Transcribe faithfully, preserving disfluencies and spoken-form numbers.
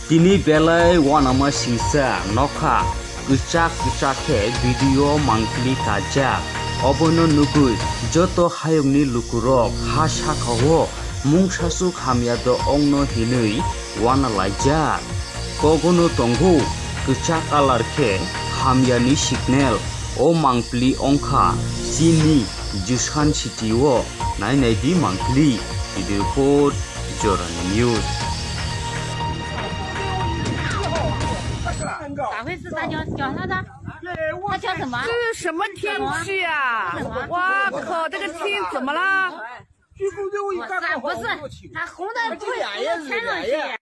Tini belai uanama singsa nokha kwchak kwchak khe video mangpili kajak. Obono nugwi joto hayungni lukurok ha sakao mungsasuk hamya do ongno hinwi uana laijak. Kogono tongo kwchak colour khe hamyani signal. O mangpili ongkha chini Jwshan city o. Nai nai di mangpili. Video report, Jorani News. 咋回事？大脚脚他的，他叫什么？这是什么天气啊？哇靠，这个天怎么了？不是，不是，他红的不会不会穿上去。